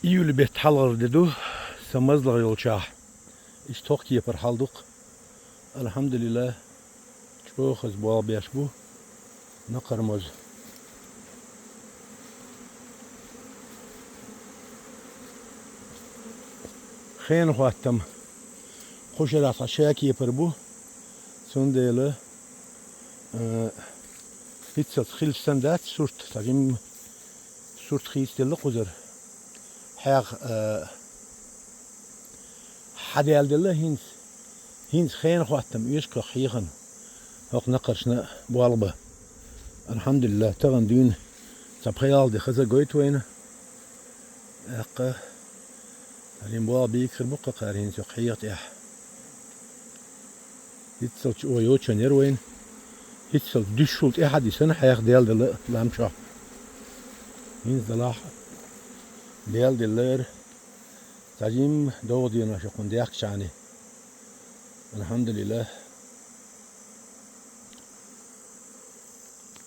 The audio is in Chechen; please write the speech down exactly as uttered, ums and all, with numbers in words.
Июль бетта хьалхара де ду, сан мазлагӀа йолчохь. Иштта хӀокху кепара хьал ду-кх. Алхьамдулиллах, чӀогӀа хаза болх беш бу накхара моза. Хенан хӀоттам кху шарахь цхьа ша кепара бу, цундела, а, хӀинццалц хилла санна дац сурт, цхьа жимма сурт хийцаделла кхузара. Хьех, а, хьадаьлла делла хӀинца. ХӀинца хенан хӀоттам оьшу-кх хьехана хӀокху накхаршна болх бан. Алхьамдулиллах, тахана дуьйна цхьа пхи-ялх де хаза гойту вайна. ТӀаккха хӀара болх бийцар бу-кх кхара хӀинца хьеха тӀехь. ХӀинццалц чӀогӀа йочун яра вайна. ХӀинццалц дуьшшул тӀаьхьа дисина хьех Дела делла лам чохь. ХӀинца делахь Дела деллера. Цхьа жимма довха денош ю кхунна даьхкичхьана. Алхьамдулиллах,